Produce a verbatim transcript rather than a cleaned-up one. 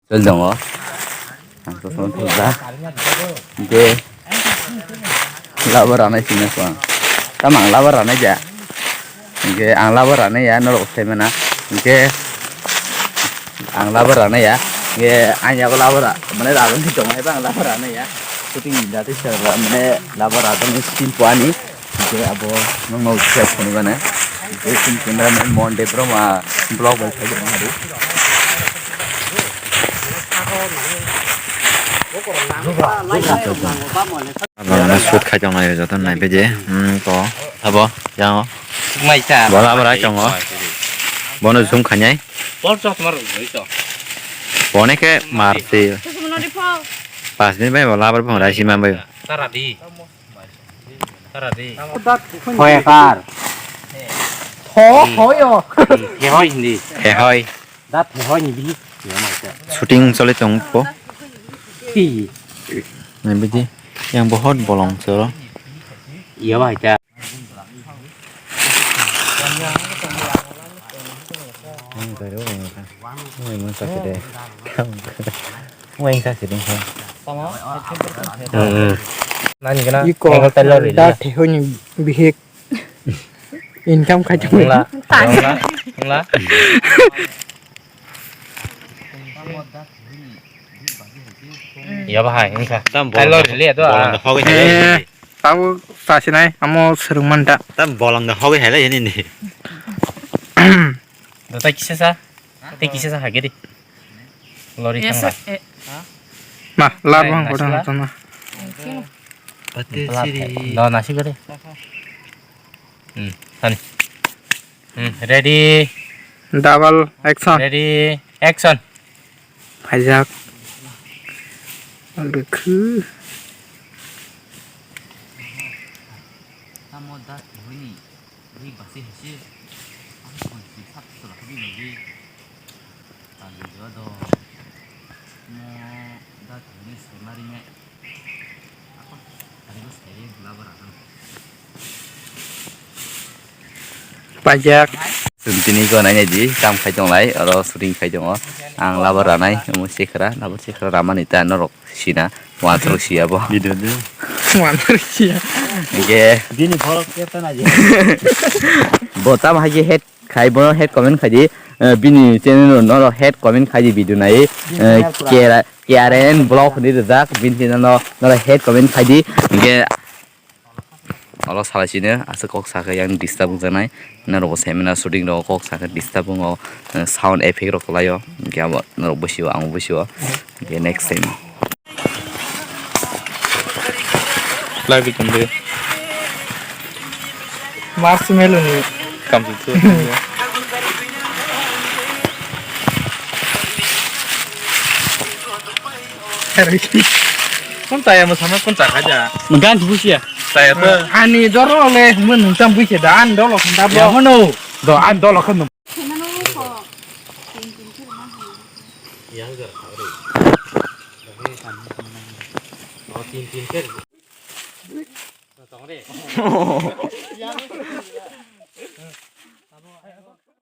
Chol tongo. Ang to sono thokda. Hingke labo ranai sina ko ang. Tamo ang labo ranai ja. Hingke ang labo ranai ya norok sai mana. Hingke ang labo ranai ya. Hingke ang yago labo ra mane ragon si tongo haiba ang labo ranai ya. Shooting ni dati sir mane labo ragon ni sin puani. Hingke abo nongno usia phunukgana. Hingke chini cameraman Mon Debbarma vlog bai khaijak nang hadi. Abo shoot khai tong lai joto nai beje. Hmm, ko. Abo, yang. Mai ta. Bola abo rai tongo. Bono zoom khainai. Bol chok mar oi to. Bone ke marti. Pas minute bai bola abo phone rai si man bai. Tara di. Tara di. Hoy kar. Ho, hoyo. He hoy hindi. He hoy. Dat he hoy ni bi. Shooting choli tong po. Pi. Nai bidi. Yang bohot bolong choro. Iya bai ta. Iko da thehoni bihik income khai chong la. Wngla. Wngla. Ya bahai wngkha. Tam bolong da hogwi hai. Tabo sasinai amo swrwngmanta. Tam bolong da hogwi hai lai nini. Dota kisa sa. Tei kisa sa hagedi. Lori thangla. Ma, lar bang bodang hatana. Pati siri. Do nasi gari. Hmm, tani. Hmm, ready. Double action. Ready, action. Phaijak. Rwkhu. Tamo da tihuni. Ui basi hisi. Ang kon si sat sura hudi lagi. Tagi jua do. Mo da tihuni surnari me. Ako tari bus kaya labar akan. Pajak. Tini ko nai di tam khai tong lai oro shooting khai tongo. Ang labar ranai omo sekra labar sekra ramani ta norok sina. Wanthro siya bo. Video de. Wanthro siya. Ge. Bini vlog kepta na je. Bo tam hai je head khai bono head comment khai di. Eh, bini channel no no head comment khai di video nai. Eh, K R N vlog ni rijak bini channel no no head comment khai di. Ge. Olo salai sini aswk kok sakhe yang disturb wngjaknai. Norok bo saimano shooting rok kok sakhe disturb wngo. Eh, sound effect rok kwlaio. Hingke abo norok bwsio ang bwsio. Hingke next time. Live ikon de. Marshmallow ni. Kam tu tu. Kun chaya mo sama kun chakha ja. Menggan tu busia. Chaya to. Ani doro le mun nung tam busia da an dolo khanda bo. Ya mono. Do an dolo khanda.